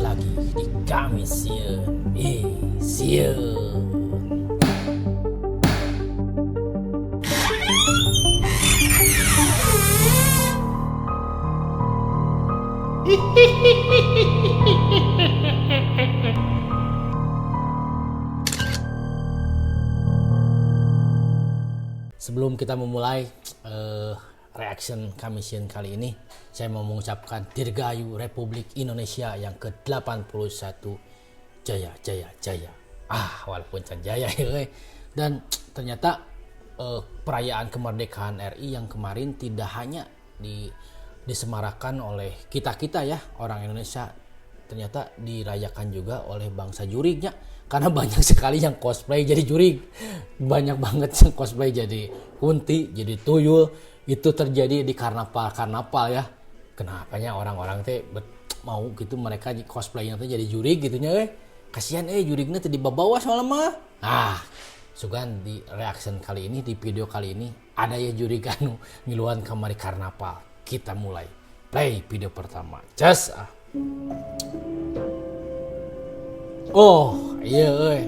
Balik lagi di Kamis Sieun. Eh, sieun. Sebelum kita memulai reaction Kamisieun kali ini, saya mau mengucapkan Dirgahayu Republik Indonesia yang ke-81. Jaya, jaya, jaya. Ah, walaupun can jaya ya. Dan ternyata perayaan kemerdekaan RI yang kemarin tidak hanya disemarakan oleh kita-kita ya, orang Indonesia, ternyata dirayakan juga oleh bangsa jurignya, karena banyak sekali yang cosplay jadi jurig, banyak banget yang cosplay jadi kunti, jadi tuyul. Itu terjadi di karnaval karnaval ya. Kenapanya orang-orang teh mau gitu mereka cosplaynya teh jadi jurig gitu nya? Kasihan jurignya teh dibawa soalnya mah. Ah, sugan di reaction kali ini, di video kali ini ada ya jurig anu ngiluan kamari karnaval. Kita mulai play video pertama. Just ah. Oh iya euy.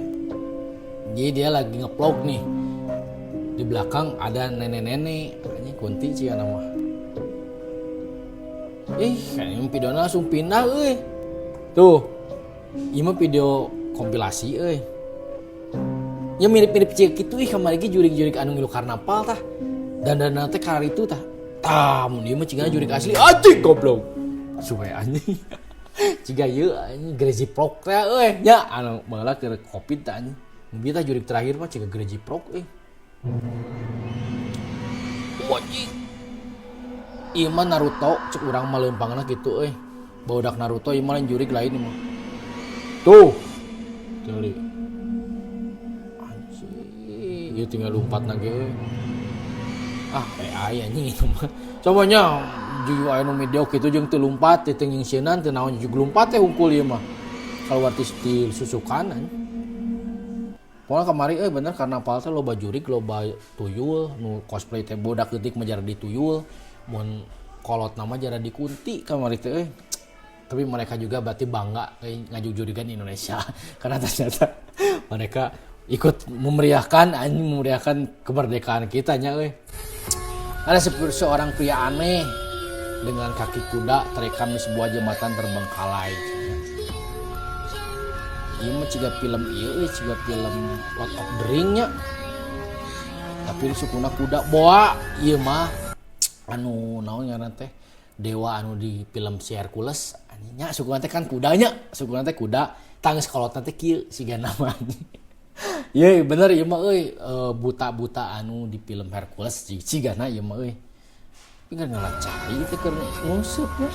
Jadi dia lagi ngevlog nih, di belakang ada nenek-nenek. Ini kunti sih nama. Ih, kayaknya videonya langsung pindah euy. Tuh, ini mah video kompilasi euy. Ya mirip-mirip cek gitu ih, kamari ge jurig-jurig anu ngilu karnaval tah. Dan dan teh itu tah. Tah, mun ieu mah cigana jurig asli, anjing goblok. Suwe anjing. Ciga ieu anjing Crazy Frog teh euy nya, anu baheula keur Covid tah anjing. Mun tah jurig terakhir mah ciga Crazy Frog euy. Anjing. Ieu mah Naruto cek urang mah leumpangna kitu euy. Barudak Naruto ieu mah, lain jurig, lain ieu mah. Tuh. Tinggali. Anjing, ieu tinggal lompat ge euy. Ah, AI anjing itu mah. Coba nya juju aya nu video kitu jeung teu lumpat, teu nyingsieunan, teu naon, juju lumpat teh hungkul ieu mah. Keluar ti susukan anjing. Pokoknya kemarin bener karnaval teh loba jurig, loba tuyul, nu cosplay teh budak leutik mah jadi tuyul, mun kolot nama jadi dikunti kamari teh euy. Tapi mereka juga berarti bangga ngajug-jurigan Indonesia karena ternyata mereka ikut memeriahkan anjing, memeriahkan kemerdekaan kita nya euy. Ada seorang pria aneh dengan kaki kuda terekam di sebuah jembatan terbengkalai. Ieu mah ciga film ieu euy, ciga film Lord of the Ring nya. Tapi sukuna kuda boa ieu mah, anu naon ngaranna teh, dewa anu di film si Hercules anjing nya, sukuna teh kan kudanya, sukuna teh kuda tangis kolotna teh kieu siga nama anjing. Ye bener ieu mah euy, buta-buta anu di film Hercules cigana ieu mah euy. Tapi kan ngalacai teh keur nguseup ya.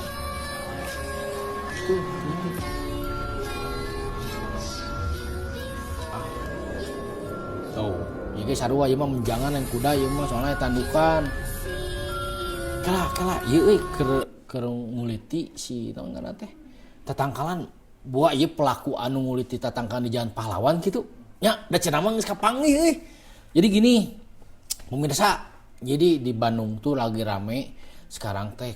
Tuh, ini. Ah. Tuh, ieu ge sarua ieu mah, menjangan yang kuda ieu mah soalnya tandukan. Kala kala ieu euy, keur nguliti si naon ngaranna teh? Tatangkalan buah, ieu pelaku anu nguliti tatangkalan di Jalan Pahlawan gitu. Nya, da cenah mah geus kapanggih euy. Jadi gini, pemirsa, jadi di Bandung tuh lagi rame sekarang teh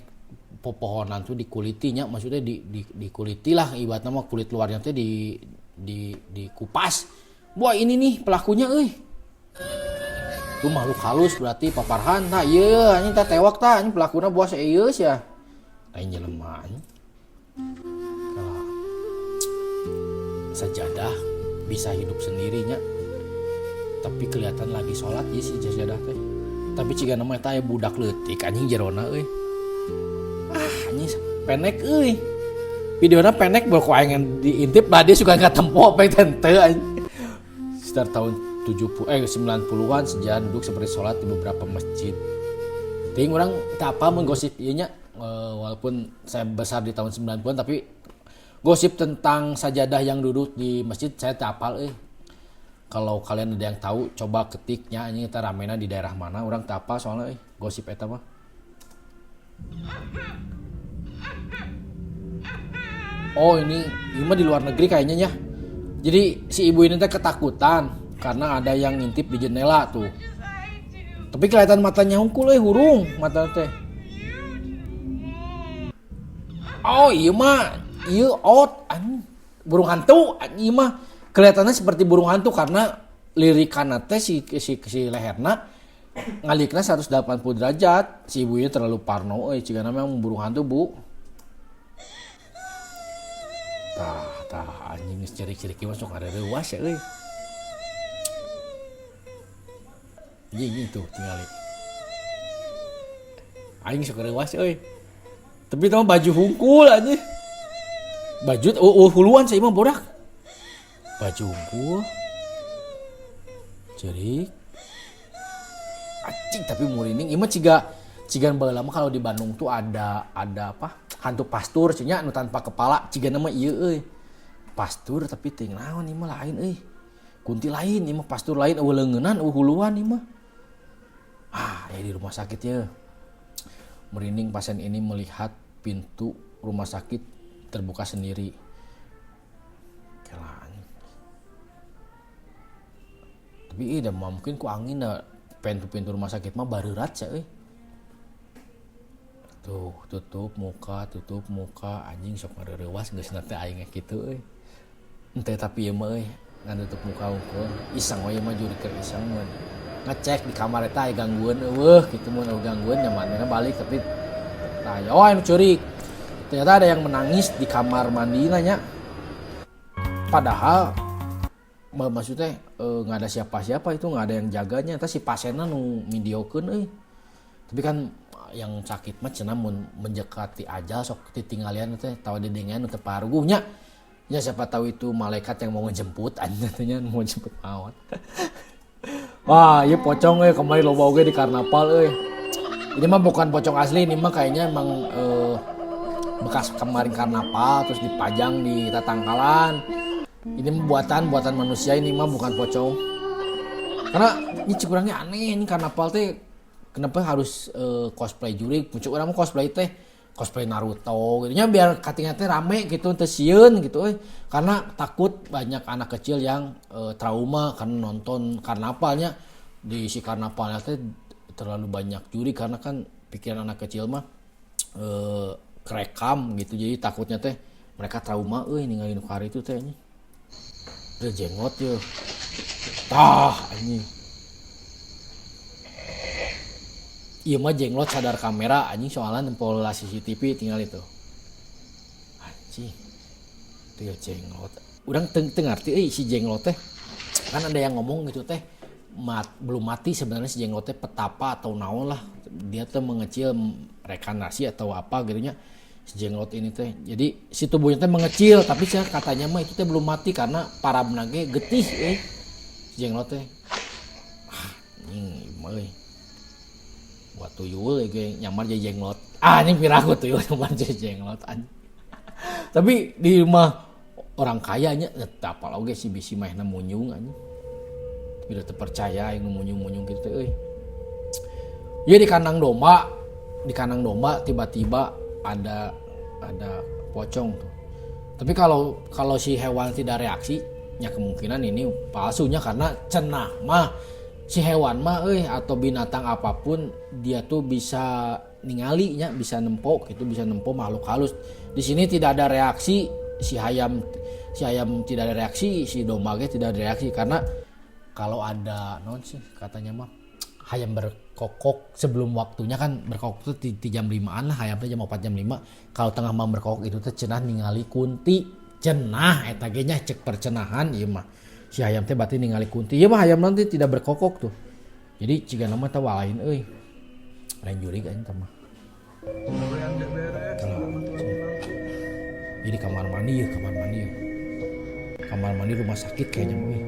pepohonan tuh dikulitinya, maksudnya di dikuliti lah, ibaratnya mah kulit luarnya teh di dikupas. Wah, ini nih pelakunya euy. Itu makhluk halus berarti paparhan tah ieu anjing tah, tewak tah anjing, pelakuna buah ieu sia. Lain jelema anjing. Kalau sajadah bisa hidup sendirinya, tapi kelihatan lagi sholat ya si sajadah teh. Tapi ciga nama eta aya budak leutik anjing jerona euy. Ah, anjing pendek euy. Videona pendek, baru ku aing diintip lah, dia suka nggak tempo apa teu anjing. Sekitar tahun 70 90-an sejarah duduk seperti sholat di beberapa masjid. Ting urang tak apa menggosip ieu nya, walaupun saya besar di tahun 90-an, tapi gosip tentang sajadah yang duduk di masjid saya tak apal euy. Kalau kalian ada yang tahu, coba ketiknya ini kita ramena di daerah mana, urang tak apa soalnya gosip eta mah. Oh, ini mah di luar negeri kayaknya ya. Jadi si ibu ini teh ketakutan karena ada yang ngintip di jendela tuh. Tapi kelihatan matanya hungkul euy, hurung mata teh. Oh, iya mah Ieu out anjing, burung hantu anjing mah kelihatannya seperti burung hantu karena lirikan teh si si si leherna ngalikna 180 derajat. Si ibunya terlalu parno euy, cigana memang burung hantu, Bu. Tah tah anjing geus cerik-cerik ieu mah sok ngareurewas ya euy. Anjing tuh tingali. Aing sok reuwas euy. Tapi itu mah baju hungkul anjing. Baju huluan saya mah bodak. Baju hungkul. Cerik. Anjing tapi murining ieu mah ciga cigan baheula mah kalau di Bandung tuh ada apa? Hantu pastur cenah nu tanpa kepala cigana mah ieu euy. Pastur tapi teuing naon ieu mah lain euy. Kunti lain ieu mah pastur lain eueuh leungeunnan eueuh huluan ieu mah. Ah, ya di rumah sakit ya. Merinding pasien ini melihat pintu rumah sakit terbuka sendiri. Kela anjing. Tapi ih da mungkin ku angin da pintu-pintu rumah sakit mah bareurat sia euy. Tuh, tutup muka anjing sok ngareurewas geus na teh aing kitu euy. Henteu tapi ieu mah euy ngan tutup muka hungkul. Iseng we ieu mah juri keur iseng mun. Ngecek di kamar eta aya gangguan eueuh kitu mun eueuh gangguan nya manehna balik tapi tah oh anu ceurik. Ternyata ada yang menangis di kamar mandina nya. Padahal maksudnya nggak ada siapa-siapa itu, nggak ada yang jaganya, eta si pasienna nu midiokeun euy. Tapi kan yang sakit mah cenah mun mendekati ajal sok titinggalian teh tawa dedengean nu teu paruguh nya. Ya siapa tahu itu malaikat yang mau ngejemput anjing teh nya mau jemput maot. Wah, ieu pocong euy kemarin loba oge di karnaval euy. Ini mah bukan pocong asli, ini mah kayaknya emang bekas kemarin karnaval terus dipajang di tatangkalan. Ini mah buatan manusia, ini mah bukan pocong. Karena ini kurangnya aneh, ini karnaval teh kenapa harus cosplay jurig? Pucuk urang mah cosplay teh cosplay Naruto gitu nya biar katingan teh rame gitu teu sieun gitu euy. Karena takut banyak anak kecil yang trauma karena nonton karnavalnya. Di si karnavalnya teh terlalu banyak jurig karena kan pikiran anak kecil mah kerekam gitu, jadi takutnya teh mereka trauma euy ningali nu kari itu teh nya. Teu jengot yeuh. Tah anjing. Ieu mah jenglot sadar kamera anjing soalnya nempel CCTV tinggal itu. Anjing. Teu jenglot. Urang teu ngarti euy si jenglot teh. Kan ada yang ngomong gitu teh belum mati sebenarnya si jenglot teh petapa atau naon lah. Dia teh mengecil rekanasi atau apa gitu nya. Si jenglot ini teh. Jadi si tubuhnya teh mengecil tapi sih katanya mah itu teh belum mati karena parabna ge getih euy. Si jenglot teh. Ah, anjing mah euy. Buat tuyul ge nyamar jadi jenglot. Ah, anjing piraku tuyul nyamar jadi jenglot anjing. Tapi di rumah orang kaya nya tetap oge si bisi mahna munyung anjing. Tapi udah terpercaya yang munyung-munyung gitu teh euy. Ya di kandang domba tiba-tiba ada pocong tuh. Tapi kalau si hewan tidak reaksi, ya kemungkinan ini palsunya karena cenah mah si hewan mah euy atau binatang apapun dia tuh bisa ningalinya, bisa nempok gitu, bisa nempo makhluk halus. Di sini tidak ada reaksi, si ayam tidak ada reaksi, si domba ge tidak ada reaksi karena kalau ada non sih katanya mah hayam berkokok sebelum waktunya kan berkokok tuh di jam 5-an lah, hayamnya jam 4 jam 5. Kalau tengah malam berkokok itu teh cenah ningali kunti, cenah eta ge nya cek percenahan ieu mah. Si hayam teh berarti ningali kunti. Ieu mah hayam nanti tidak berkokok tuh. Jadi ciga nama teh lain euy. Lain jurig anjing teh mah. Jadi kamar mandi ya, kamar mandi ya. Kamar mandi rumah sakit kayaknya euy.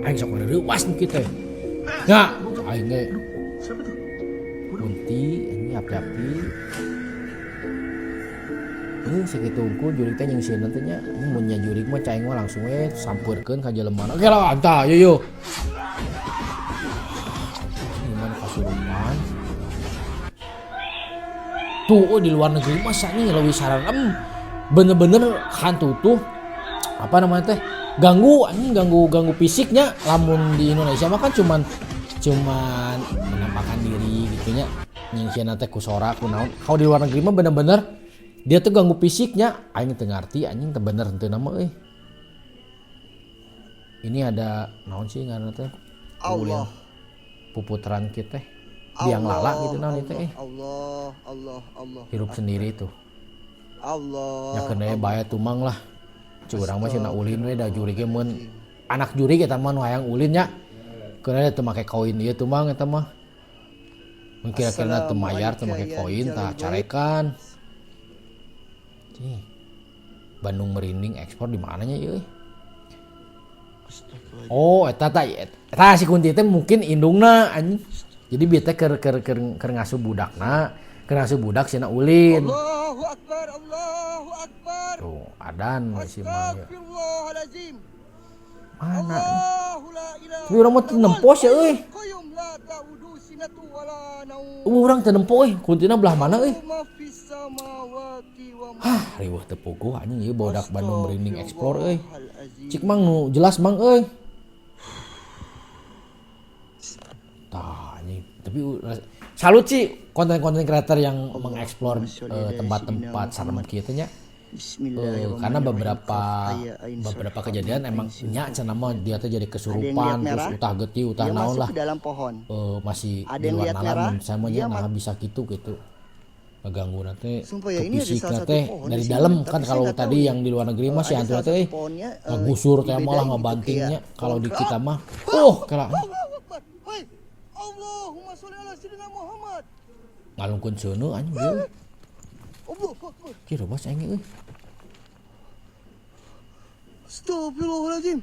Aing sok reuwas nu kieu teh. Nya, aing ge. Siapa tuh? Kunti ini api-api. Sakitu unggul jurig teh nyingsieunan teh nya. Mun nya jurig mah caing mah langsung we sampeurkeun ka jelemana. Oke lah, antah, yo yo. Gimana kasurupan? Tuh, oh, di luar negeri mah nih leuwih sararem. Bener-bener hantu tuh apa namanya teh? Ganggu anjing, ganggu fisiknya. Lamun di Indonesia mah kan cuman menampakkan diri gitu nya. Nyingsieunan teh ku sora ku naon. Kalau di luar negeri mah bener-bener Dia tuh ganggu fisiknya, aing teu ngarti anjing, teu bener henteu nama euy. Ini ada naon sih ngaranna teh? Allah. Puputaran kita teh. Biang lala gitu naon itu eh. Allah, Allah, Allah. Hirup sendiri tuh. Allah. Ya kena bae tumang lah. Curang mah cenah ulin we, da jurig ge mun anak jurig eta mah nu hayang ulin nya. Kena teu make koin ieu tumang eta mah. Mun kira-kira teu mayar, teu make koin tah carekan. Cih. Bandung Merinding Explore di mananya ieu euy? Oh, eta tah eta si kunti teh mungkin indungna anjing. Jadi bieu teh keur keur keur keur ngasuh budakna, keur ngasuh budak cenah ulin. Allahu Akbar, Allahu Akbar. Tuh, adan si mah. Astagfirullahalazim. Mana? Allahu la ilaha. Tapi urang mah teu nempo sia euy. Qayyum la ta'udu sinatu wala naum. Urang teu nempo euy, kuntina belah mana euy? Ma fis samawati wa ma. Hah, riweuh teu puguh anjing ieu bodak Bandung Merinding Explore euy. Cik mang nu jelas mang euy. Tah anjing, tapi salut sih konten-konten kreator yang mengeksplor tempat-tempat serem kieu nya. Karena beberapa beberapa kejadian emang nya cenah mah dia teh jadi kesurupan terus utah getih utah naon lah. Dalam pohon. Masih di luar nalar saya mah nah bisa gitu gitu. Ngeganggu nanti sumpah ya, ke ini ada fisik salah satu teh pohon dari di sini, dalam tapi kan saya kalau nggak tadi tahu yang di luar negeri mah si ada hantu salah teh satu pohonnya, ngegusur teh malah dibedain gitu, ngebantingnya kayak kalau di pohon kita kerang. Mah oh kela Allahu Akbar. Hai. Allahumma sholli ala sayyidina Muhammad. Ngalungkeun seuneu anjing ieu. Allahu Akbar. Kieu bos aing euy. Astagfirullahalazim.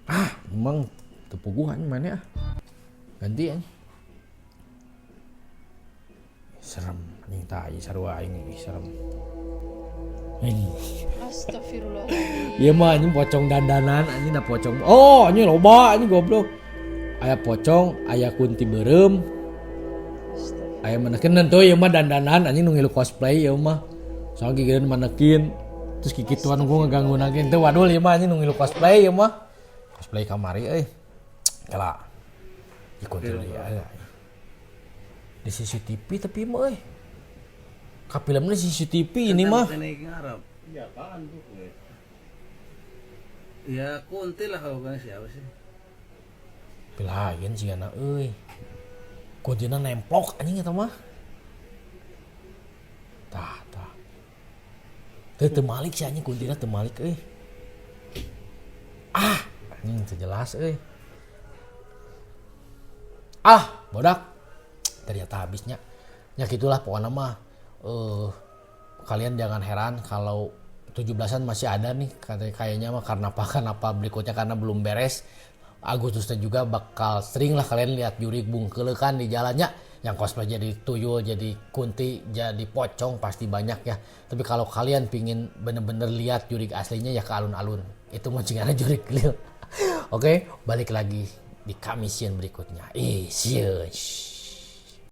Ah, emang teu puguh anjing mana ah. Ganti anjing. Serem anjing tah ieu sarua aing ih serem. Anjing. Astagfirullahaladzim. Ieu mah anjing pocong dandanan anjing da pocong. Oh, anjing loba anjing goblok. Aya pocong, aya kunti beureum, aya manekin tuh ieu mah dandanan anjing nu ngilu cosplay ieu mah. Soalnya gigireun manekin terus kikituan gua ngeganggu nagin teu wadul ieu mah anjing nu ngilu cosplay ieu mah. Cosplay kamari euy. Kela. Ikutin deui aya. Di CCTV tapi mah euy. Ka filmna CCTV ini mah. Naik Arab. Ya apaan tuh gue? Ya kunti lah kalau bukan siapa sih. Lain sih anak euy. Kuntina nemplok anjing eta mah. Tah, tah. Teu teu malik sih anjing kuntina teu malik euy. Ah, anjing teu jelas euy. Ah, bodak. Ternyata habisnya. Ya gitulah pokoknya mah kalian jangan heran kalau 17-an masih ada nih kayaknya mah karena apa, kenapa berikutnya karena belum beres. Agustusnya juga bakal sering lah kalian lihat jurig bungkeulekan di jalannya yang cosplay jadi tuyul, jadi kunti, jadi pocong pasti banyak ya. Tapi kalau kalian pingin bener-bener lihat jurig aslinya ya ke alun-alun. Itu mau cingana jurig lil. Oke, balik lagi di Kamisien berikutnya. Ih, sieun.